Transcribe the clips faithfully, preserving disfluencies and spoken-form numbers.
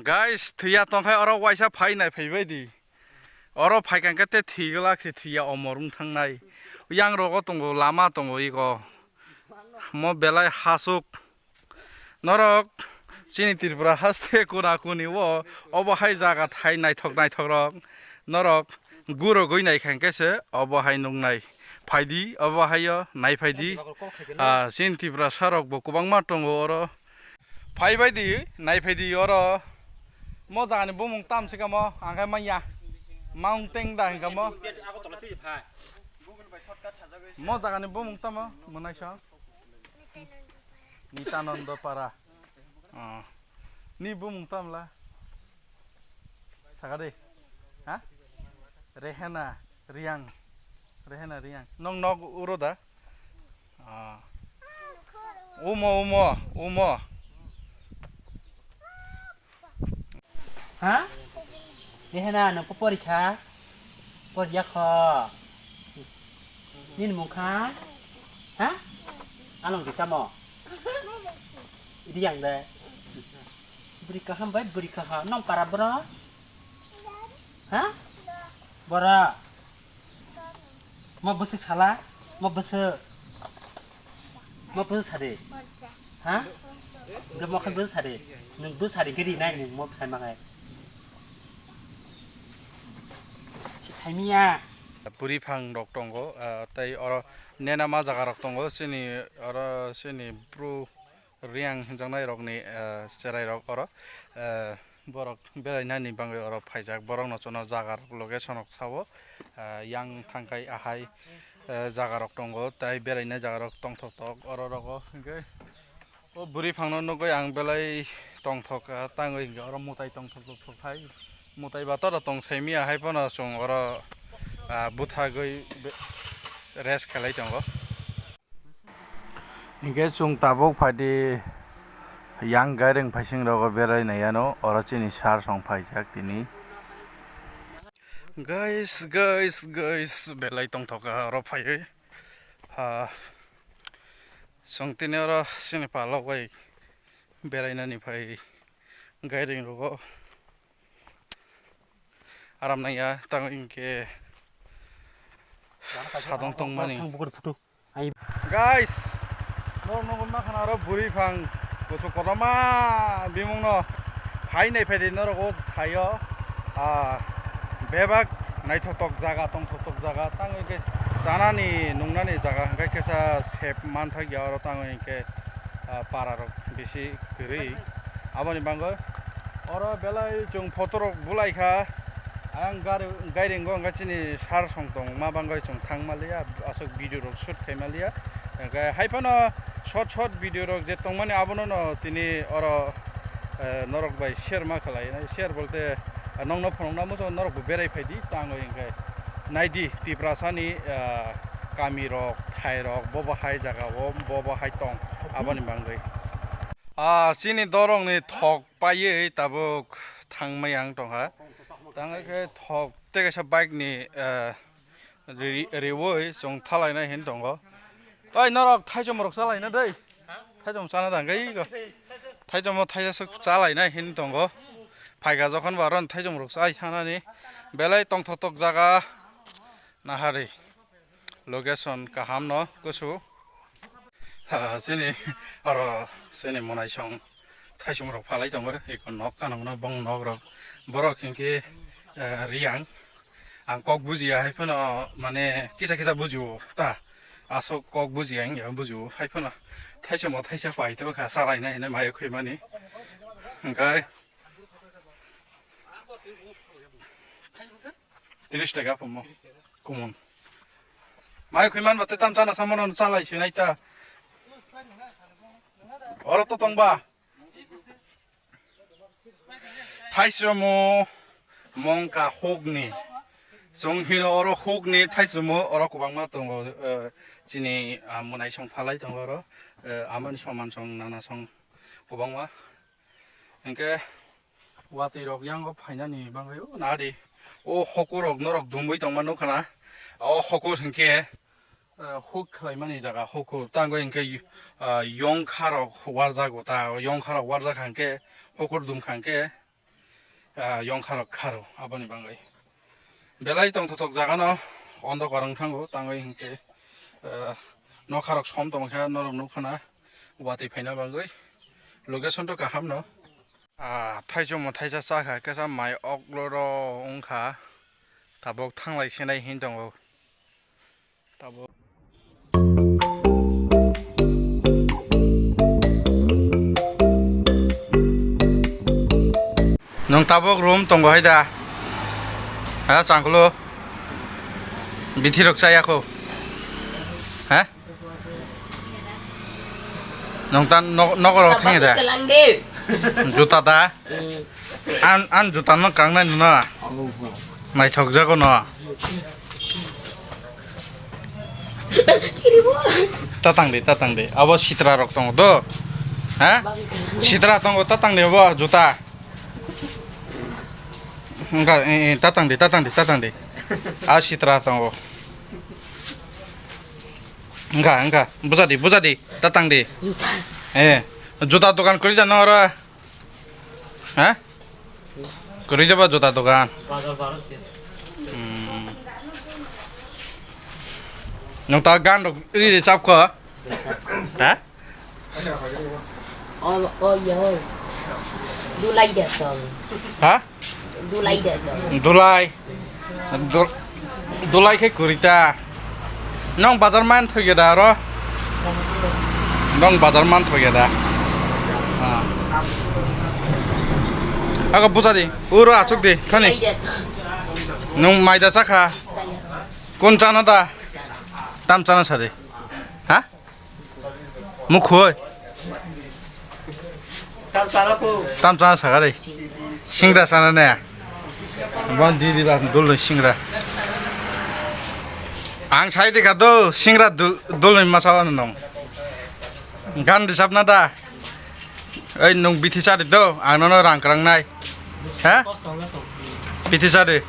Guys, thwiya tongkhai oro waisa phai nai phaibai di. Oro phaikha khe te thwi glak se thwiya omor wng thangnai. Yang rogo tongo, lama tongo iko. Mo belai hasuk. Norok chini Tripura haste kona koni o obo hai jaga thai naithok naithok rok. Norok gurogwi naikha khe se obo hai nuknai. Phaidi obo haio nai phaidi. Ah, chini Tripura sarok bo kwbangma tongo oro. Phai bai di, nai phai di oro. Mo jagani bumung tam se kamo, ang khe manya. Mountain da hingka mo. Mo jagani bumung tamo, mwnai sa. Nitanando para. Oh. Ni bumung tam la. Saka de. Ha? Rehena, Riang. Rehena, Riang. Nong nok uro da? Ah. Umo, umo, umo. Ha? Rehena, nang porikha? Porya kho. Nini mung kha? Ha? Along di tamo? Idi yang de. Bwrwi kaham bai bwrwi kaha. Nong para bro? Ha? Bora. Mo bwswk sala? Mo bwswk. Mo bwswk sadi. Ha? Hwnkhe mo khe bwswk sadi. Nwng bwswk sadi khe rinai nwng mo bwsai mangai. Sik saimiya. Bwrwi phang rok tongo, ah, tei oro nena ma jaga rok tongo, chini oro chini bru Riang hinjaknai rokni, eh, cherai rok oro, eh, borok berainani bagwi oro phaijak, borokno chwngno jaga rok location rok sao, eh, yang thangkhai ahai, eh, jaga rok tongo, tei beraina jaga rok tongthok tok oro rogo, hinkhe o bwrwi phangno nugwi ang belai tongthok, ah, tangwi hinkhe oro mwtai tongthok tongthok hai, mwtai ba tora tong saimia hai phano chwng oro, ah, bwthagwi be-, rest khelai tongo. Hinkhe chwng tabuk phaidi yang gairing phaising rogo berai nai ano, oro chini sir song phaijak tini. Guys, guys, guys, belai tongthok kha oro phaiwi. Ha, chwng tini oro chini palok bai berai nani phai gairing rogo. Aram nangya, tang hinkhe sadong tongmani. Guys, norok nugwi mankha aro bwrwi phang kuchuk kotorma bimungno hai nai phaidi norok o thaio, ah, bebak naithoktok jaga, tongthoktok jaga, tang hinkhe chanani nungnani jaga hinkhe kisa sep manthakya oro tang hinkhe, ah, para rok bisi kwrwi. Aboni bagwi oro belai chwng photo rok bulai kha. Ang gari, gairing go wngkha chini sir song tong ma bagwi chwng thang maliya, aswk video rok shoot khai maliya. Hwnkhe hai phano short short video rok je tongmani abono no tini oro, eh, norok bai share ma khlai nai. Share bolte, eh, nokno phunukna muchungo norok bo berai phaidi tangwi hwnkhe naidi Tiprasani, eh, kami rok, thai rok, bobo hai jaga o, bobo hai tong aboni bagwi. Ah, chini dorongni thok paiwi tabuk thangmai ang tongkha. Tangwi khe thok tei kaisa bike ni, eh, ri-, riwi chwng thalainai hin tongo. Oi, norok thaichom rok chalaina dei. Thaichom chana dangwi go. Thaichom o thaisa swk chalainai hin tongo. Phaikha jokhon bo aro thaichom rok chai thanani. Belai tongthok tok jaga nahari. Location kaham no kusu. Ha, chini oro chini monai song thaisung rok phalai tongo, eko nok kanokno bong nok rok. Borok hinkhe, eh, Riang. Ang kok bujiya hai phano mane kisa kisa bujio ta. Aswk kok bujiya hinkhe bujio hai phano thaisung bo thaisa pai tongkha chalaina hinwi mayo khwimani. Hinkhe Tris taka phumo. Kumun. Mai khwi man ba te tam chana samono chalai sinai ta. Oro to tongba. Thaisromo mongka hukni. Chwng hino oro hukni thaisromo oro kwbangma tongo, eh, chini, ah, mwnai song phalai tongo oro. Eh, amani soman song nana song kwbangma. Hinkhe watwi rok yango phainani bagwi o nadi o hokur rok norok dumwi tongma nukha na. O hokur hinkhe, eh, huk khlaimani jaga hokur tango hinkhe, ah, yongkha rok warjago ta, yongkha rok warjakha hinkhe hokur dumkha hinkhe Ah, yongkharok kharo, aboni bagwi. Belai tongthotok jagano ondokar wng thango, tangwi hinkhe, ah, nokharok som tongkha, norok nukha na, watwi phaina bagwi. Location to kaham no. Ah, thaichung mwthai cha chakha, kisa mai okloro wngkha, tabuk thanglai sinai hin tongo. Tabuk. Nwng tabuk room tongo hai da? Ha, Changkulu? Bithi rok chaya kho? Ha? Nwng ta nok, nok rok thang da? Juta da? An, an juta no kangnai no na? Naithok jago no? Tatang di, tatang di. Abo sitra rok tongo do? Ha? Sitra tongo, tatang di abo juta. Engka, eh, eh, tatang di, tatang di, tatang di. A sitra tongo. Engka, engka. Buja di, buja di. Tatang di. Juta. Eh, juta dogan kori da no ora. Ha? Kwrwi jaba juta dogan. Bazar baro se. Hmm. Nwng ta gan rok ri ri chap kho? Ha? Ol, ol, yo. Dulai de tong. Ha? Dulai de tong. Dulai. Dul-, dulai khe kwrwi ta. Nong bazar man thoi da aro. Nong bazar man thoi da. Ah. Aga buja di. Uro achuk di. Thani. Nung maida chakha. Kun chana da? Tam chana sadi. Ha? Mukhoi. Tam chana po. Tam chana sagari. Singra chana ne. Bon di di ba dul singra. Ang sai de kado singra dul, dul masa wan nong. Gan di sapna da. Ei nung bithi chadi do, ang nono rang krang nai. Ha? Bithi chadi.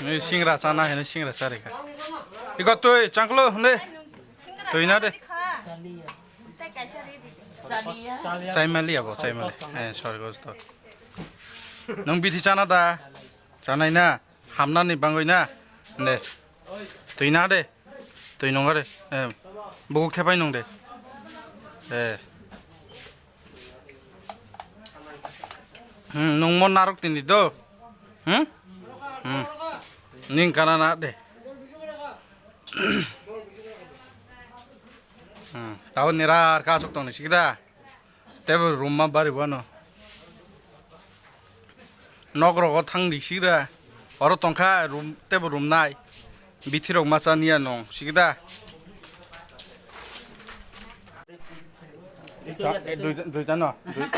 Ni singra chana hene singra chari kha. Iko tui changklo hne. Tui na de. Chai mali abo, chai mali. Eh, sorry, gosto. Nung bithi chana da? Chanai na? Hamnani bangwi na? De. Twi na de. Twi nung are. Eh, buguk thepai nung de. Eh. Hmm, nung mo narok tini do. Hmm? Hmm. Ning kana na de. Hmm. Tao nirar ka chok tong ni sikda. Tebo room ma bari bono. Nok rogo thang di sigra. Oro tongkha room, tebo room nai. Bithi rok ma cha niya nong. Sikda. Duita, eh, duita, duita no. Dui-,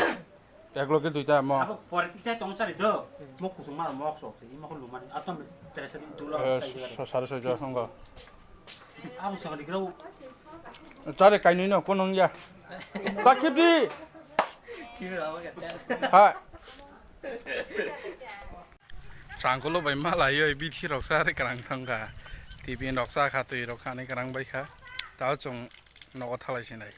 ek loge duita mo. Abo pore tiktai tong sari do. Mo kusung mar mok sok se. Ima ko lumani. Atom tere sari dulo. Eh, sai so-, sari sojo songo. Abo sakali grau. Chare kainwi no, kono wngya. Ta khibdi. Ha. Changkolo bai malaioi bithi rok sa re krang thangkha. T V rok sa kha, twi rok kha ni krang bai kha. Tao chwng nogo thalai sinai.